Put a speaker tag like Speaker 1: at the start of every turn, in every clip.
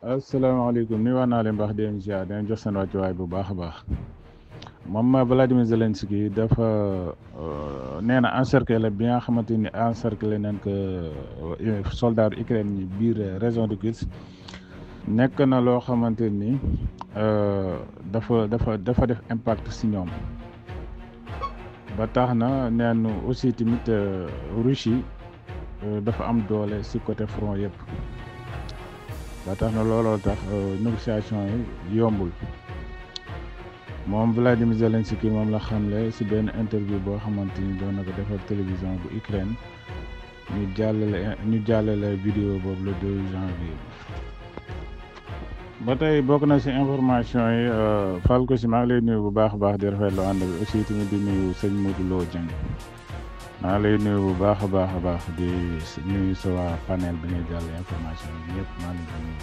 Speaker 1: asalaamaaleykum ni wax naa leen baax di leen ziar di leen jox seen wàccuwaay bu baax a baax moom Vladimir Zelensky dafa nee na encerclé bi nga xamante ni encerclé nañ ko soldat Ukraine ñi biir région de Kursk nekk na loo xamante ni dafa def impact si ñoom ba tax na neen aussi tamit Russie dafa am doole si côté front yëpp. ba tax na looloo tax négociation yi yombul moom Vladimir Zelensky moom la xamle si benn interview boo xamante ni doon na ko defal télévision bu Ukraine ñu jàllale vidéo boobu le 2 janvier. ba tey bokk na si information yi Falco si maa ngi lay nuyu bu baax a baax di rafetlu ànd bi aussi tamit di nuyu sëñ Modou Lo Dieng maa ngi lay nuyu bu baax a baax di nuyu sa waa panel bi ngay jàll information bi ñëpp maa ngi leen di nuyu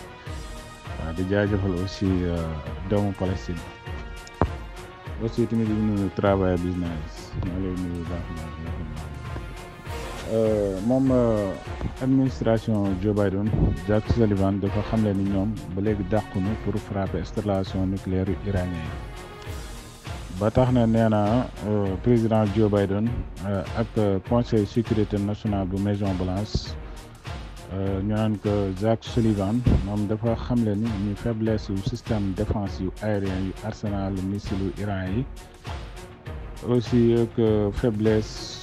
Speaker 1: waaw di jaajëfal aussi doomu Palestine aussi tamit di nuyu travail business maa ngi lay nuyu bu baax a baax moom administration Joe Biden Jack Sullivan dafa xamle ni ñoom ba léegi dàqunu pour frapper installation nucléaire iranien yi. ba tax na nee na président Joe Biden ak conseil sécurité nationale bu Maison Blanche ñu naan ko Jack Sullivan moom dafa xamle ni faiblesse yu système défense yu aérien yu arsenal missile yu Iran yi aussi que faiblesse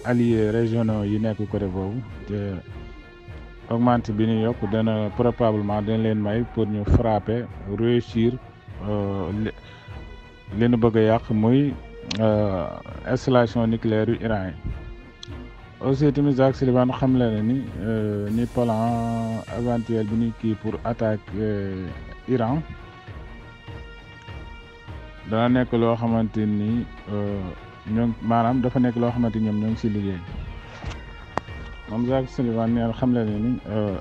Speaker 1: alliés régionaux yi nekk côté boobu te augmente bi ñu yokk dana probablement dañ leen may pour ñu frapper réussir li nu bëgg a yàq muy installation nucléaire yu Iran yi aussi tamit Jack Sullivan xam le ni plan éventuel bi ñuy kii pour attaque Iran dana nekk loo xamante ni ñoom maanaam dafa nekk loo xamante ñoom ñoo ngi si liggéey moom Jack Sullivan neen xam le ni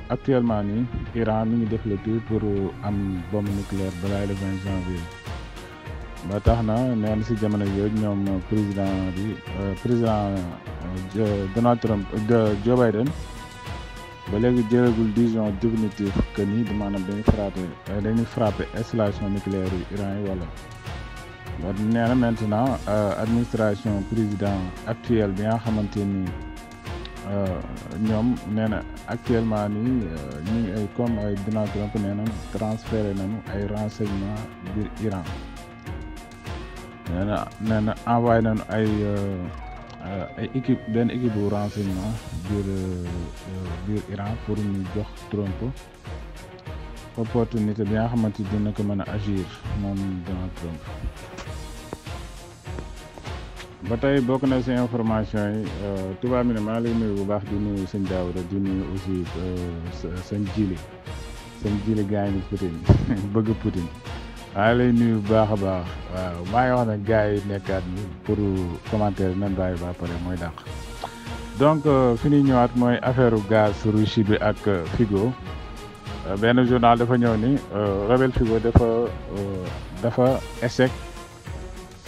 Speaker 1: actuellement ni Iran mi ngi def le tout pour am bombe nucléaire balaa le 20 janvier ba tax na neen si jamono yooyu ñoom président Donald Trump Joe Biden ba léegi jëlagul décision définitive que ni maanaam dañuy frappé installation nucléaire yu Iran yi wala ba nee na maintenant administration président actuelle bi nga xamante ni ñoom nee na actuellement nii ñu ngi ay comme ay Donald Trump nee na transféré nañu ay renseignements biir Iran. nee na envoyé nañu ay équipe benn équipe bu renseignement biir Iran pour ñu jox Trump opportunité bi nga xamante dina ko mën a agir moom Donald Trump. ba tey bokk na si information yi tubaab mi ne maa lay nuyu bu baax di nuyu sëñ Daouda di nuyu aussi sëñ Jili gars yi Poutine bëgg Poutine. maa lay nuyu bu baax a baax waaw maa ngi wax nag gars yi nekkaat ni pour commentaire nan bàyyi ba pare mooy dàq donc fi ñuy ñëwaat mooy affaire gaz Russie bi ak Figo benn journal dafa ñëw ni Robert Figo dafa échec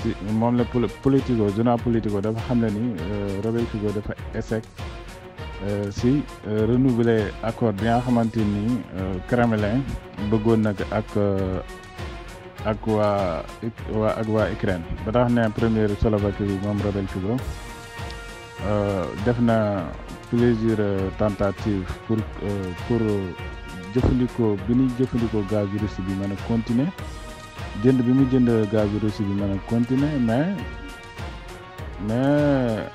Speaker 1: si moom la Politico journal Politico dafa xam ne ni Robert Figo dafa échec si renouveler accord bi nga xamante ni Kremlin bëggoon nag ak waa Ukraine ba tax ne première Slovaquie bi moom Robert Fico def na plusieurs tentatives pour jëfandikoo bi ñuy jëfandikoo gaz Russie bi mën a continuer jënd bi mu jënd gaz Russie bi mën a continuer mais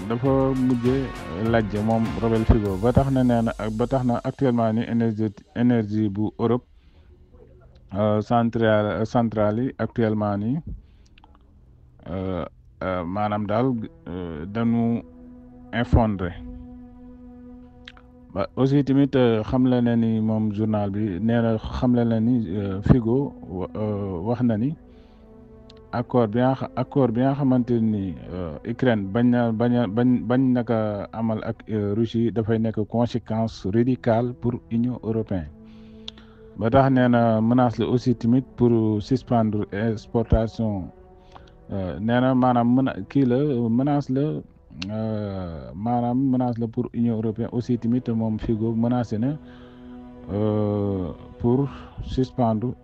Speaker 1: dafa mujjee lajj moom Robert Fico ba tax na nee na ba tax na actuellement ni énergie bu Europe centrale yi actuellement nii maanaam daal dañu effondré ba aussi tamit xamle na ni moom journal bi nee na xamle na ni Figo wax na ni accord bi nga xamante ni Ukraine bañ naka amal ak Russie dafay nekk conséquence radicale pour Union européenne ba tax nee na menace la aussi tamit pour suspendre exportation nee na maanaam menace la pour Union européenne aussi tamit moom Figo menacé na pour suspendre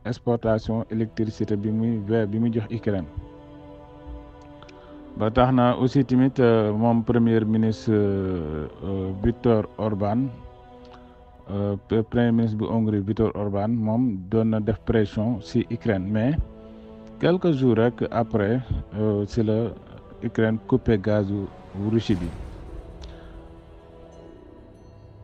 Speaker 1: exportation électricité bi muy jox Ukraine. ba tax na aussi tamit moom premier ministre Viktor Orban premier ministre bu Hongrie Viktor Orban moom doon na def pression ci Ukraine mais quelques jours rek après ci la Ukraine coupé gazu Russie bi.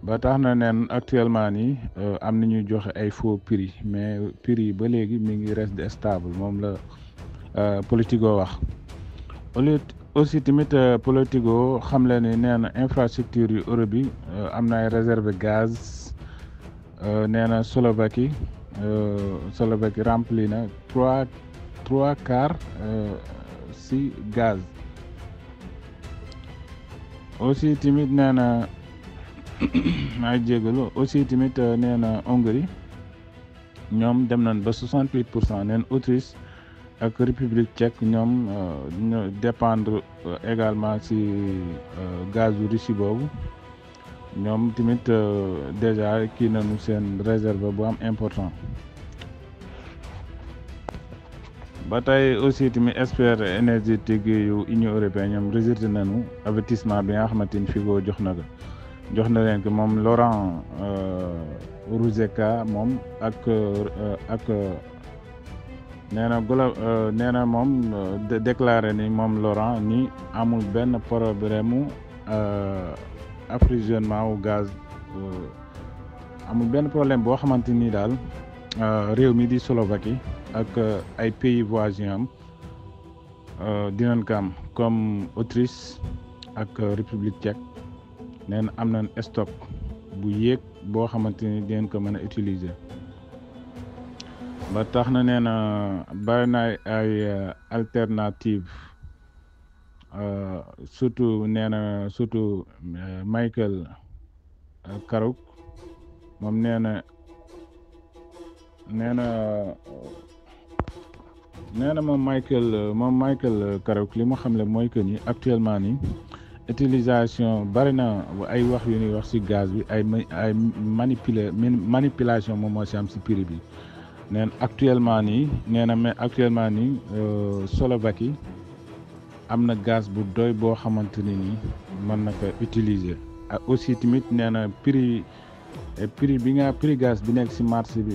Speaker 1: ba tax na neen actuellement nii am na ñuy joxe ay faux prix mais prix yi ba léegi mi ngi reste stable moom la Politico wax. aussi tamit Politico xam le ni nee na infrastructure yu Europe bi am na ay réserve gaz nee na Slovaquie rempli na trois quarts si gaz. aussi tamit nee na maa ngi jégalu aussi tamit nee na Hongrie ñoom dem nañ ba 68% neen Autriche ak République tchèque ñoom ñu dépendre également ci gazu Russie boobu ñoom tamit déjà kii nañu seen réserve bu am important. ba tey aussi tamit expert énergétique yu Union européenne ñoom rejeté nañu avertissement bi nga xamante ni Fico jox na leen ko moom Laurent Rousseka moom ak nee na moom déclaré ni moom Laurent ni amul benn problème mu approvisionnement wu gaz amul benn problème boo xamante ni daal réew mi di Slovaquie ak ay pays voisins am dinañ ko am comme Autriche ak République tchèque nee na am nañ stock bu yéeg boo xamante ni dinañ ko mën a utiliser. ba tax na nee na bari na ay alternative surtout nee na Michael Carrick moom nee na moom Michael Carrick li mu xamle mooy que ni actuellement ni utilisation bari na ay wax yu ñuy wax ci gaz bi ay manipulation moom moo ci am ci prix bi. nee na actuellement nii Slovaquie am na gaz bu doy boo xamante ni nii mën na ko utiliser ak aussi tamit nee na prix gaz bi nekk ci marché bi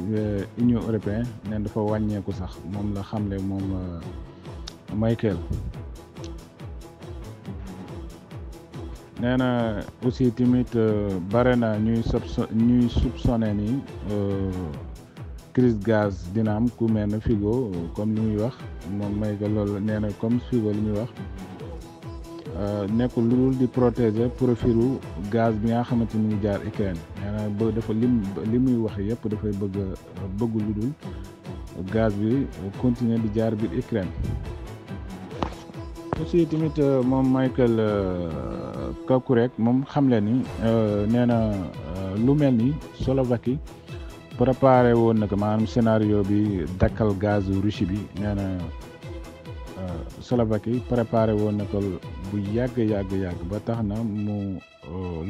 Speaker 1: Union européenne nee dafa wàññeeku sax moom la xamle moom Michael. nee na aussi tamit bare na ñuy soupçonné ni crise gaz dina am ku mel ne Fico comme li muy wax moom may que loolu nee na comme Fico li muy wax nekkul lu dul di protéger profilu gaz bi nga xamante ni ngi jaar Ukraine nee na ba dafa li muy wax yëpp dafay bëgg lu dul gaz bi continuer di jaar biir Ukraine. aussi tamit moom Michael Kakurek moom xam le ni nee na lu mel ni Slovaquie préparé woon na ko maanaam scénario bi dakkal gaz Russie bi nee na Slovaquie préparé woon na ko bu yàgg ba tax na mu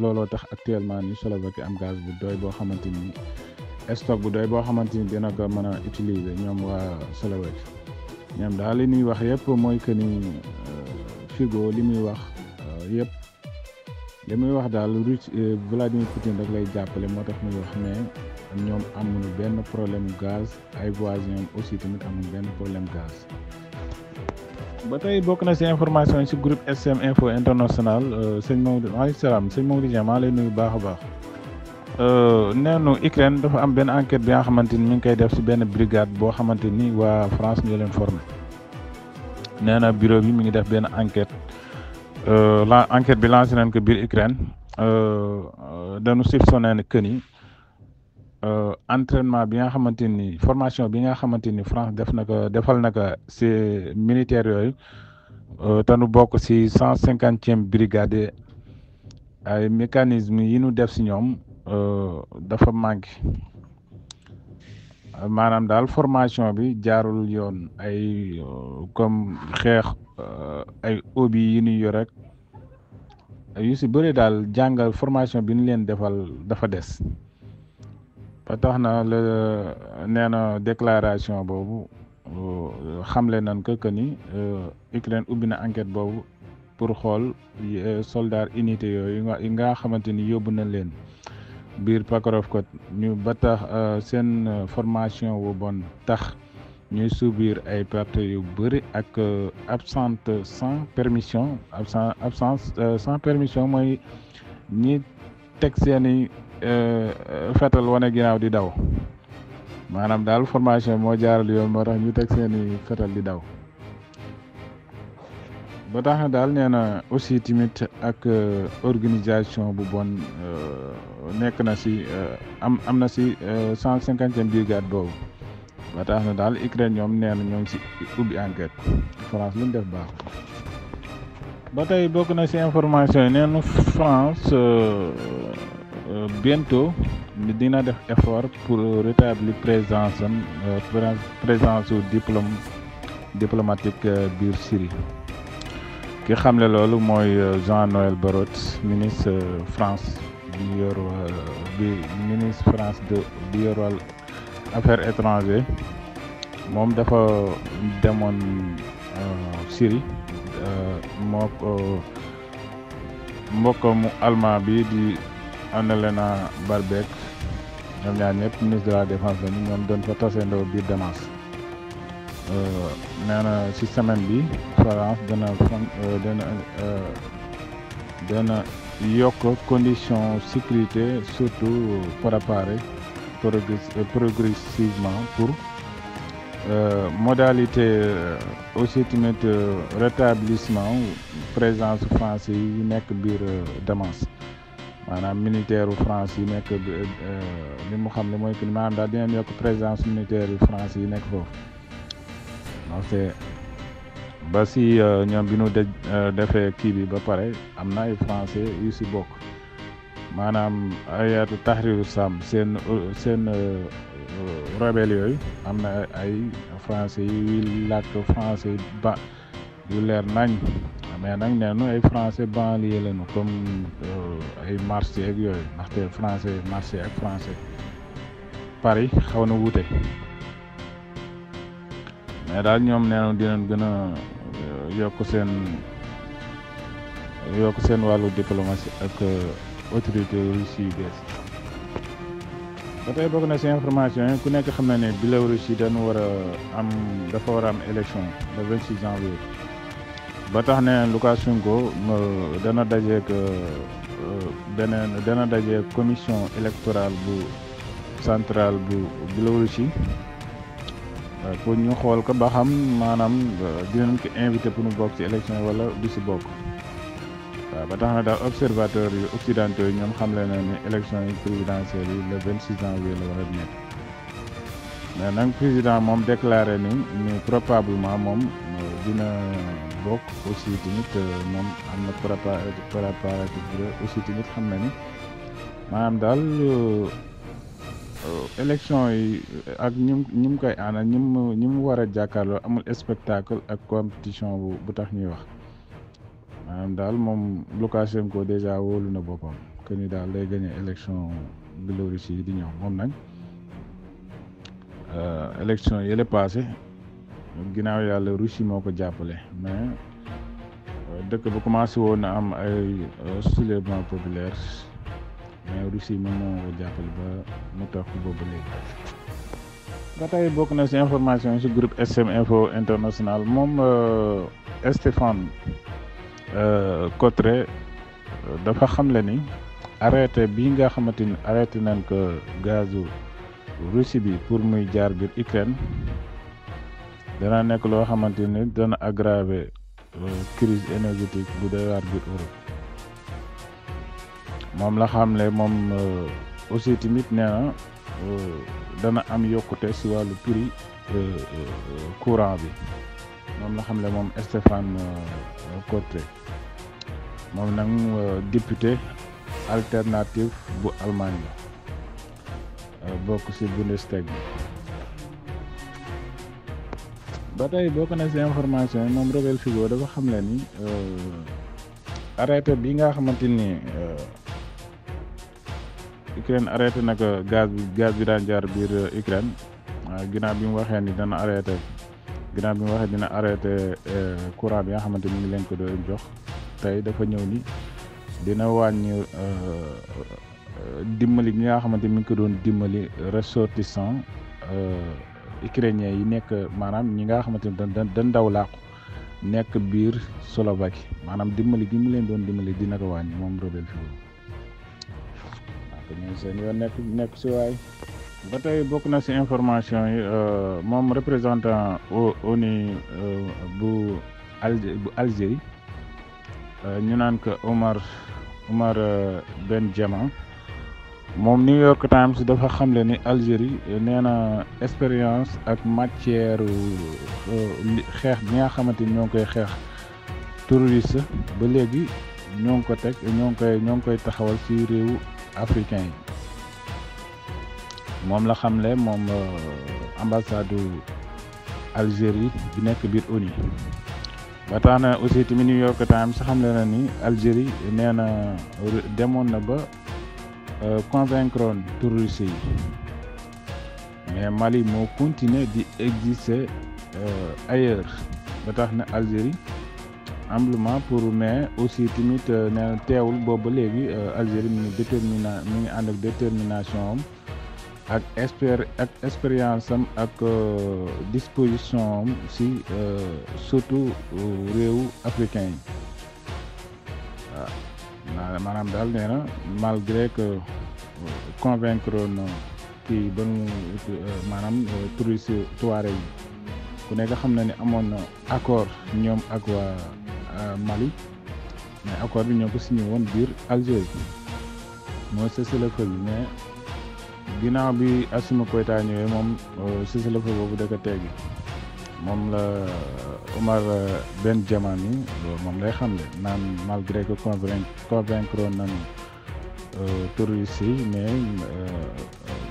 Speaker 1: looloo tax actuellement ni Slovaquie am gaz bu doy boo xamante ni stock bu doy boo xamante ni dina ko mën a utiliser ñoom waa Slovaquie ñoom daal li ñuy wax yëpp mooy que ni Fico li muy wax yëpp li muy wax daal Vladimir Poutine rek lay jàppale moo tax muy wax mais ñoom amuñu benn problème gaz ay voisins aussi tamit amuñu benn problème gaz. ba tey bokk na ci information yi ci groupe SM Info International sëñ Maodo maaleykum salaam sëñ Maodo Dieng maa lay nuyu baax a baax. neenu Ukraine dafa am benn enquête bi nga xamante ni mi ngi koy def ci benn brigade boo xamante ni waa France ñoo leen formé nee na bureau bi mi ngi def benn enquête enquête bi lancé nañ ko biir Ukraine dañu soupçonné que ni entraînement bi nga xamante ni formation bi nga xamante ni France defal na ko ci militaires yooyu te nu bokk ci 150e brigade ay mécanismes yi nu def ci ñoom dafa manqué maanaam daal formation bi jaarul yoon ay comme xeex ay obi yi ñu yor rek yu ci bëri daal jàngal formation bi ñu leen defal dafa des ba tax na la nee na déclaration boobu xamle nañ que ni Ukraine ubbi na enquête boobu pour xool soldats unité yooyu nga xamante ni yóbbu na leen biir Pakrovka ñu ba tax seen formation wu bon tax ñuy subir ay pertes yu bëri ak absence sans permission mooy ñi teg seeni fetal wane ginnaaw di daw maanaam daal formation moo jaaral yoon moo tax ñu teg seeni fetal di daw ba tax na daal nee na aussi tamit ak organisation bu bon nekk na si am na si 150e brigade boobu ba tax na daal Ukraine ñoom nee na ñoo ngi si ubbi enquête France lu ñu def baax ba tey bokk na si information yi nee na France bientôt dina def effort pour rétablir présence su diplomatique biir Syrie ki xamle loolu mooy Jean-Noël Barrot ministre France ministre France bi yor wàll affaires étrangères moom dafa demoon Syrie moo ko mbokkamu allemand bi di Annalena Baerbock ñoom ñaar ñëpp ministre de la défense la ñoom doon fa tasendoo biir Damas nee na ci semaine bi France dana yokk condition sécurité surtout préparer progressivement pour modalité aussi tamit rétablissement présence français yi nekk biir Damas maanaam militaire France yi nekk li mu xam ne mooy que maanaam daal dinañ yokk présence militaire yu France yi nekk foofu ndaxte ba si ñoom bi ñu defee kii bi ba pare am na ay français yu si bokk maanaam ayatu Tahriru Sam seen rebelle yooyu am na ay français yu làkk français ba yu leer nañ mais nag nee na ay français banlieue lañu comme ay Marseille ak yooyu ndaxte français Marseille ak français Paris xaw na wuute mais daal ñoom nee na dinañ gën a yokk seen wàllu diplomatie ak autorité Russie yu bees ba tey bokk na si information yi ku nekk xam na ne Biélorussie dafa war a am élection le 26 janvier ba tax ne Loukachenko dana dajeek commission électorale bu centrale bu Biélorussie pour ñu xool ko ba xam maanaam dinañ ko invité pour ñu bokk ci élection yi wala du si bokk waaw ba tax na daal observateurs yu occidentaux yi ñoom xamle na ni élection yi présidentielle yi le 26 janvier la war a nekk mais nag président moom déclaré ni probablement moom dina bokk aussi tamit moom am na préparatif aussi tamit xam na ni maanaam daal élection yi ak ñi mu koy àndal ñi mu war a jàkkaarloo amul spectacle ak compétition bu tax ñuy wax maanaam daal moom Loukachenko déjà wóolu na boppam que ni daal lay gagné élection Biélorussie yi di ñëw moom nag élection yële passé ginnaaw yàlla Russie moo ko jàppale mais dëkk ba commencé woon na am ay soulèvement populaire mais Russie moom moo ko jàppale ba mu tax boobu léegi ba tey bokk na ci information ci groupe SM Info International moom Stéphane Cotré dafa xamle ni arrêté bi nga xamante ni arrêté nañ ko gazu Russie bi pour muy jaar biir Ukraine dana nekk loo xamante ni dana aggraver crise énergétique bu doy waar biir Europe moom la xamle moom aussi tamit nee na dana am yokkute ci wàllu prix courant bi moom la xamle moom Stéphane Cotré moom nag député alternative bu Allemagne la bokk ci Bundestag bi ba tey bokk na ci information yi moom Robert Fico dafa xamle ni arrêté bi nga xamante ni Ukraine arrêté na ko gaz bi daan jaar biir Ukraine ginnaaw bi mu waxee ni dina arrêté courant bi nga xamante ni ngi leen ko doon jox tey dafa ñëw ni dina wàññi dimbali gi nga xamante mi ngi ko doon dimbali ressortissant ukrainien yi nekk maanaam ñi nga xamante ni dañ daw làqu nekk biir Slovaquie maanaam dimbali gi mu leen doon dimbali dina ko wàññi moom rebelle fi waaw ñoom seen yoon nekk si waay ba tey bokk na si information yi moom représentant ONU bu Algérie ñu naan ko Omar Ben Diamant moom New York Times dafa xamle ni Algérie nee na expérience ak matière xeex bi nga xamante ni ñoo ngi koy xeex terroriste ba léegi ñoo ngi koy taxawal ci réewu africain yi moom la xamle moom ambassade Algérie bi nekk biir ONU ba tax na aussi tamit New York Times xamle na ni Algérie nee na demoon na ba convaincre terroriste yi mais Mali moo continuer di exister ailleurs ba tax na Algérie amplement pour mais aussi tamit nee na teewul boobu ba léegi Algérie mi ngi ànd ak détermination am ak expérience am ak disposition am si surtout réewu africain yi waaw maanaam daal nee na malgré que convaincre na kii ba mu maanaam touriste Touareg yi ku nekk xam na ni amoon na accord ñoom ak waa Mali mais accord bi ñoo ko signé woon biir Algérie mooy cessez-le-feu bi mais ginnaaw bi Assimi Goïta ñëwee moom cessez-le-feu boobu da ko teggi moom la Omar Ben Diamant ni moom lay xam ne naan malgré que convaincre nañu terroristes yi mais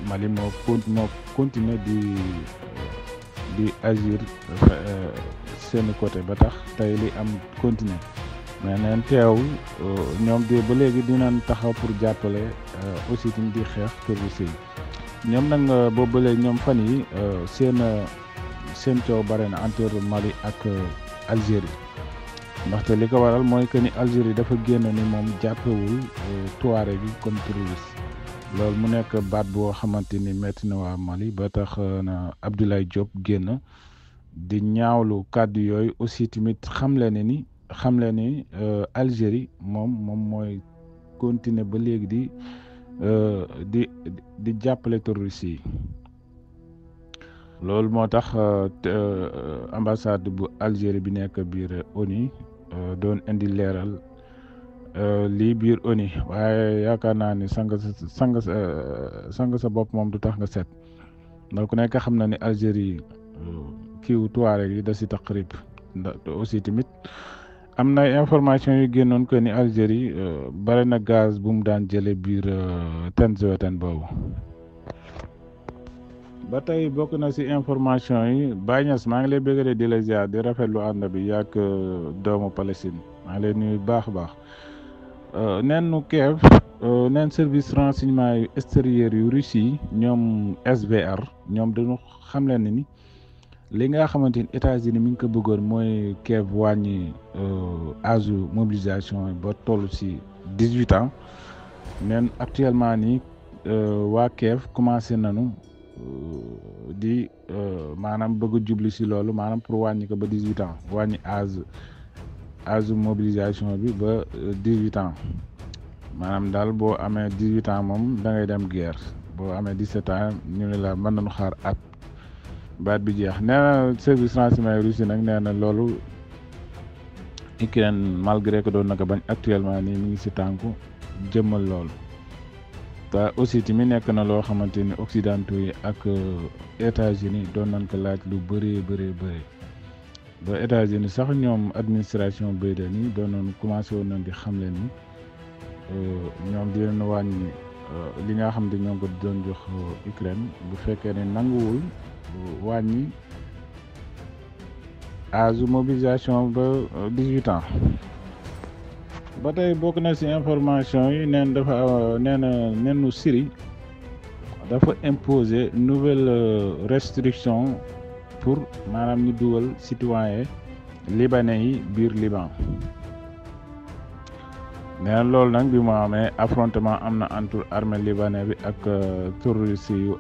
Speaker 1: Mali moo continuer di agir seen côté ba tax tey li am continuer mais neen teewul ñoom de ba léegi dinañ taxaw pour jàppale aussi tamit di xeex terroristes yi ñoom nag boobu ba léegi ñoom fan yi seen coow bare na entre Mali ak Algérie ndaxte li ko waral mooy que ni Algérie dafa génn ni moom jàppewul Touareg gi comme terroriste loolu mu nekk baat boo xamante ni metti na waa Mali ba tax na Abdoulaye Diop génn di ñaawlu kàddu yooyu aussi tamit xamle ni Algérie moom mooy continuer ba léegi di jàppale terroristes yi loolu moo tax ambassade bu Algérie bi nekk biir ONU doon indi leeral lii biir ONU waaye yaakaar naa ni sang sa bopp moom du tax nga set ndax ku nekk xam na ni Algérie kiiw Touareg yi da si taqrib ndax aussi tamit am na information yu génnoon que ni Algérie bare na gaz bu mu daan jële biir Tenzoten boobu ba tey bokk na ci information yi Baye Niass maa ngi lay bëgg di la ziar di rafetlu ànd bi yàgg doomu Palestine maa ngi lay nuyu baax a baax neen nu Kiev neen service renseignement yu extérieur yu Russie ñoom SVR ñoom dañu xam leen ni li nga xamante ni États-Unis mi ngi ko bëggoon mooy Kiev wàññi âge mobilisation ba toll ci 18 ans neen actuellement nii waa Kiev commencé nañu di maanaam bëgg a jubli ci loolu maanaam pour wàññi ko ba 18 ans wàññi âge mobilisation bi ba 18 ans maanaam daal boo amee 18 ans moom da ngay dem guerre boo amee 17 ans ñu ne la mën nañu xaar at baat bi jeex nee na service renseignement Russie nag nee na loolu Ukraine malgré que doon na ko bañ actuellement nii mi ngi ci tànku jëmmal loolu te aussi tamit nekk na loo xamante ni occidentaux yi ak États-Unis doon nañ ko laaj lu bëree ba États-Unis sax ñoom administration Biden yi doon nañ commencé woon nañ di xam leen ni ñoom di leen wàññi li nga xam ne ñoo ko doon jox Ukraine bu fekkee ne nanguwul wàññi âge mobilisation ba 18 ans ba tey bokk na ci information yi neen dafa neenu Syrie dafa imposer nouvelle restriction pour maanaam ñu dugal citoyen libanais yi biir Liban nee na loolu nag bi mu amee affrontement am na entre armée libanais bi ak terroriste yu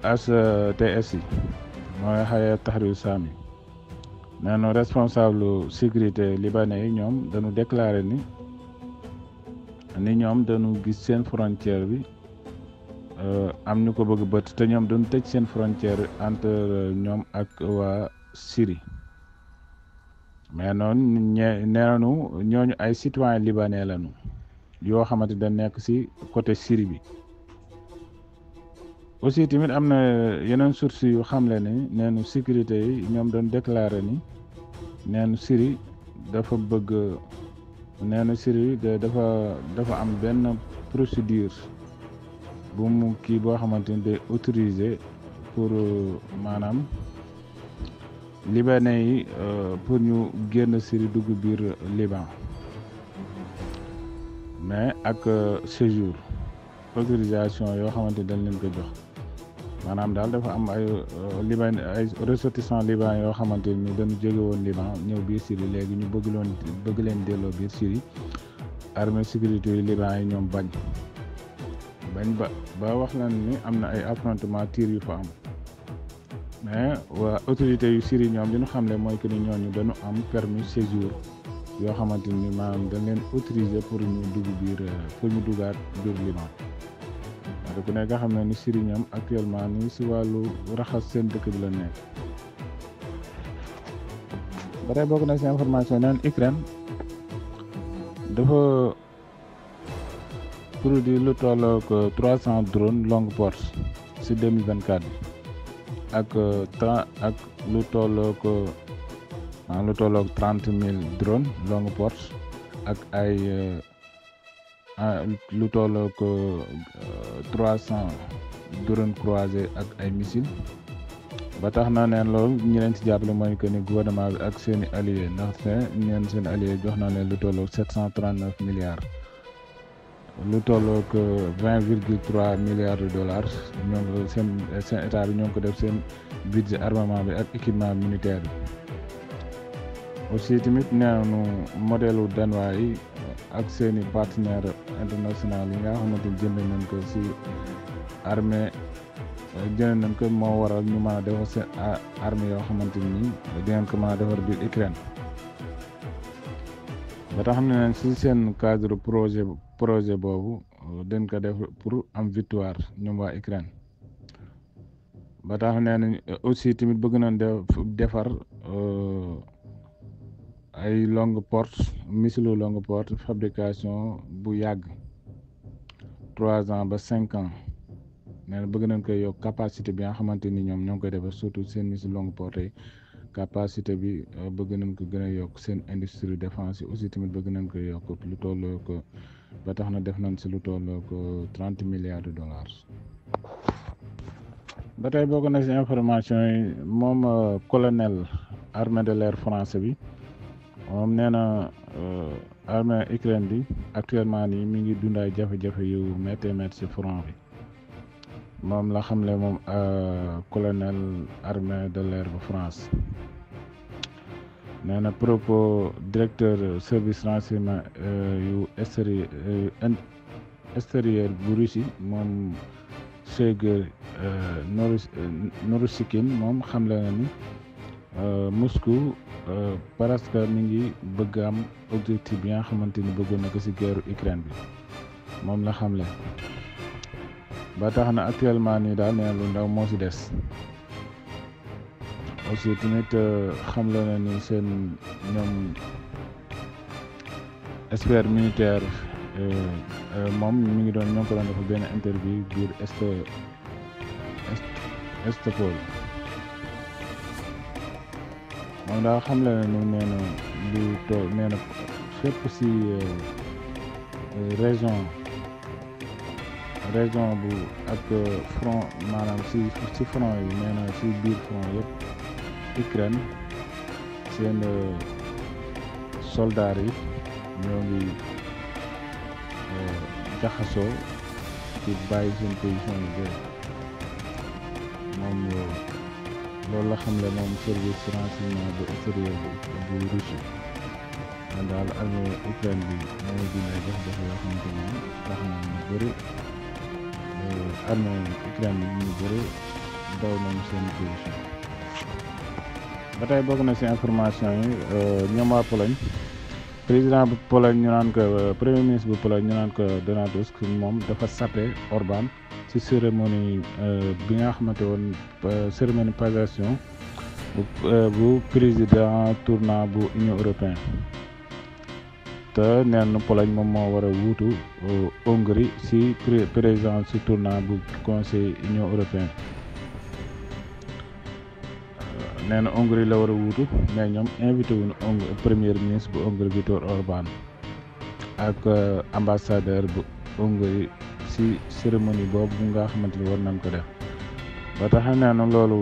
Speaker 1: HTS yi mooy Hayat Tahrir Sami nee na responsable sécurité libanais yi ñoom dañu déclaré ni ñoom dañu gis seen frontière bi am ñu ko bëgg bët te ñoom dañu tëj seen frontière entre ñoom ak waa Syrie mais noonu neenu ñooñu ay citoyen libanais lañu yoo xamante da nekk ci côté Syrie bi aussi tamit am na yeneen sources yu xamle ni neenu sécurité yi ñoom doon déclaré ni neenu Syrie dafa bëgg neenu Syrie dafa am benn procédure bu mu kii boo xamante ni day autorisé pour maanaam libanais yi pour ñu génn Syrie dugg biir Liban mais ak séjour autorisation yoo xamante ni dañ leen ko jox maanaam daal dafa am ay ay ressortissants Liban yoo xamante ni dañu jóge woon Liban ñëw biir Syrie léegi ñu bëgg leen delloo biir Syrie armée sécurité yu Liban yi ñoom bañ ba wax lan ni am na ay affrontement tir yu fa am mais waa autorité yu Syrie ñoom li ñu xamle mooy que ni ñooñu dañu am permis séjour yoo xamante ni maanaam dañ leen autorisé pour ñu duggaat biir Liban waaye ku nekk nga xam ne ni Syrie ñoom actuellement nii si wàllu raxas seen dëkk bi la nekk. ba tey bokk na si information neen Ukraine dafa produit lu tollook 300 drones longue porte si 2024 bi ak lu tollook 30,000 drones longue porte ak ay lu tollook 300 drones croisés ak ay missiles ba tax na neen loolu ñi leen ci jàppale mooy que ni gouvernement bi ak seeni alliés ndaxte ñeen seen alliés jox na leen lu tollook 739 milliards lu tollook 20,3 milliards de dollars ñoo seen état bi ñoo ko def seen budget armement bi ak équipement militaire bi aussi tamit neenu modèle u danois yi ak seeni partenaire international yi nga xamante ni jënd nañ ko ci armée jënd nañ ko moo waral ñu mën a defar seen armée yoo xamante ni dinañ ko mën a defar biir Ukraine ba tax xam ne neen ci seen cadre projet boobu dañ ko def pour am victoire ñoom waa Ukraine ba tax nee nañ aussi tamit bëgg nañ defar ay longue porte missile longue porte fabrication bu yàgg 3 ans ba 5 ans nee na bëgg nañ koy yokk capacité bi nga xamante ni ñoom ñoo ngi koy defar surtout seen missile longue porte yi capacité bi bëgg nañ ko gën a yokk seen industrie défense yi aussi tamit bëgg nañ koy yokk lu tolloo ko ba tax na def nañ si lu tolloo ko 30 milliards de dollars. ba tey bokk na si information yi moom colonel armée de l'air français bi moom nee na armée Ukraine bi actuellement nii mi ngi dund ay jafe-jafe yu métti si front bi moom la xamle moom colonel armée de l'air bu France nee na propos directeur service renseignement yu extérieur bu Russie moom Sergei Naryshkin moom xamle na ni Moscou parce que mi ngi bëgg am objectif bi nga xamante ni bëggoon na ko ci guerre Ukraine bi moom la xamle ba tax na actuellement nii daal nee na lu ndaw moo ci des aussi tamit xamle na ni seen ñoom expert militaire moom mi ngi doon ñoo ko doon def benn interview biir Estopol moom daal xamle na ni nee na lu toog nee na fépp ci région bu ak front maanaam ci front yi nee na ci biir front yëpp Ukraine soldats yi ñoo ngi jaxasoo ci bàyyi seen position yu bëri moom loolu la xam le moom service renseignement bu extérieur bu Russie man daal armée Ukraine bi moo ngi dina ay jafe-jafe yoo xamante ne tax na ñu bëri armée Ukraine bi ñu bëri daw nañu seen position. ba tey bokk na ci information yi ñoom waa Pologne président bu Pologne ñu naan ko premier ministre bu Pologne ñu naan ko Donald Tusk moom dafa sape Orban ci cérémonie bi nga xamante woon cérémonie passation bu président tournant bu Union européenne te neen Pologne moom moo war a wuutu Hongrie ci président ci tournant bu conseil Union européenne nee na Hongrie la war a wuutu mais ñoom invité wuñu premier ministre bu Hongrie Viktor Orban ak ambassadeur bu Hongrie ci cérémonie boobu nga xamante ni war nañ ko def ba tax nee na loolu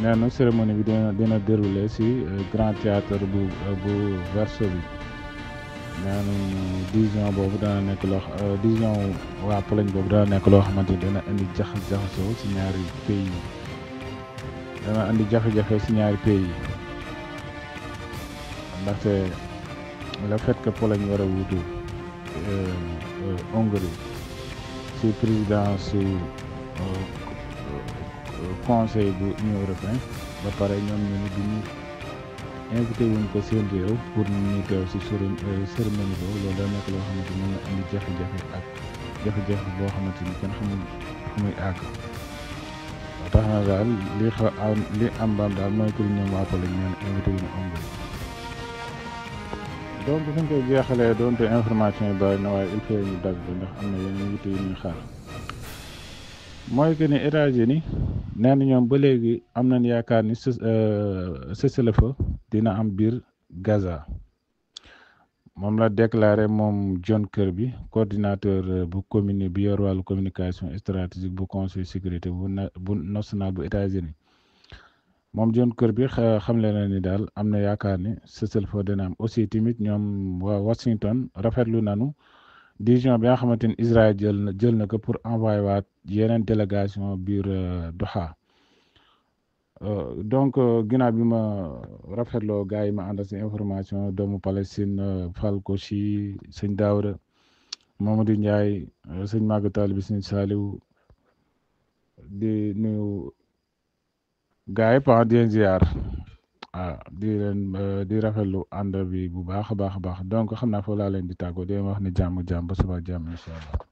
Speaker 1: nee na cérémonie bi dina déroulé ci grand théâtre bu Varsovie nee na décision boobu dana nekk loo décision waa Pologne boobu dana nekk loo xamante ni dana indi jaxasoo ci ñaari pays yi dana andi jafe-jafe ci ñaari pays yi ndaxte le fait que Pologne war a wuutu Hongrie ci présidence su conseil bu Union européenne ba pare ñoom ñu ni duñu invité wuñ ko seen réew pour ñu teew ci cérémonie boobu loolu da nekk loo xamante ni mën na andi jafe-jafe ak jafe-jafe boo xamante ni kenn xamul fu muy àgg tax na daal li am baam daal mooy que ñoom waa Pologne ñoo invité wuñu Hongrie donc fu ñu koy jeexalee doonte information yi bari na waaye il faut ñu dagg ko ndax am na yeneen yitte yu ñuy xaar mooy que ni États-Unis nee na ñoom ba léegi am nañ yaakaar ni cessez-le-feu dina am biir Gaza moom la déclaré moom John Kirby coordinateur bu bi yor wàllu communication stratégique bu conseil sécurité bu national bu États-Unis moom John Kirby xamle na ni daal am na yaakaar ni cessez-le-feu dina am aussi tamit ñoom waa Washington rafetlu nanu décision bi nga xamante ni Israël jël na ko pour envoyer waat yeneen délégation biir Doha donc ginnaaw bi ma rafetloo gars yi ma àndal si information doomu Palestine fal ko ci sëñ Daouda Mamadou Ndiaye sëñ Magatal bi sëñ Saliou di nuyu gars yi di leen ziar di rafetlu ànd bi bu baax a baax donc xam naa foofu laa leen di tàggoo di leen wax ne jàmm ba suba jàmm incha allah.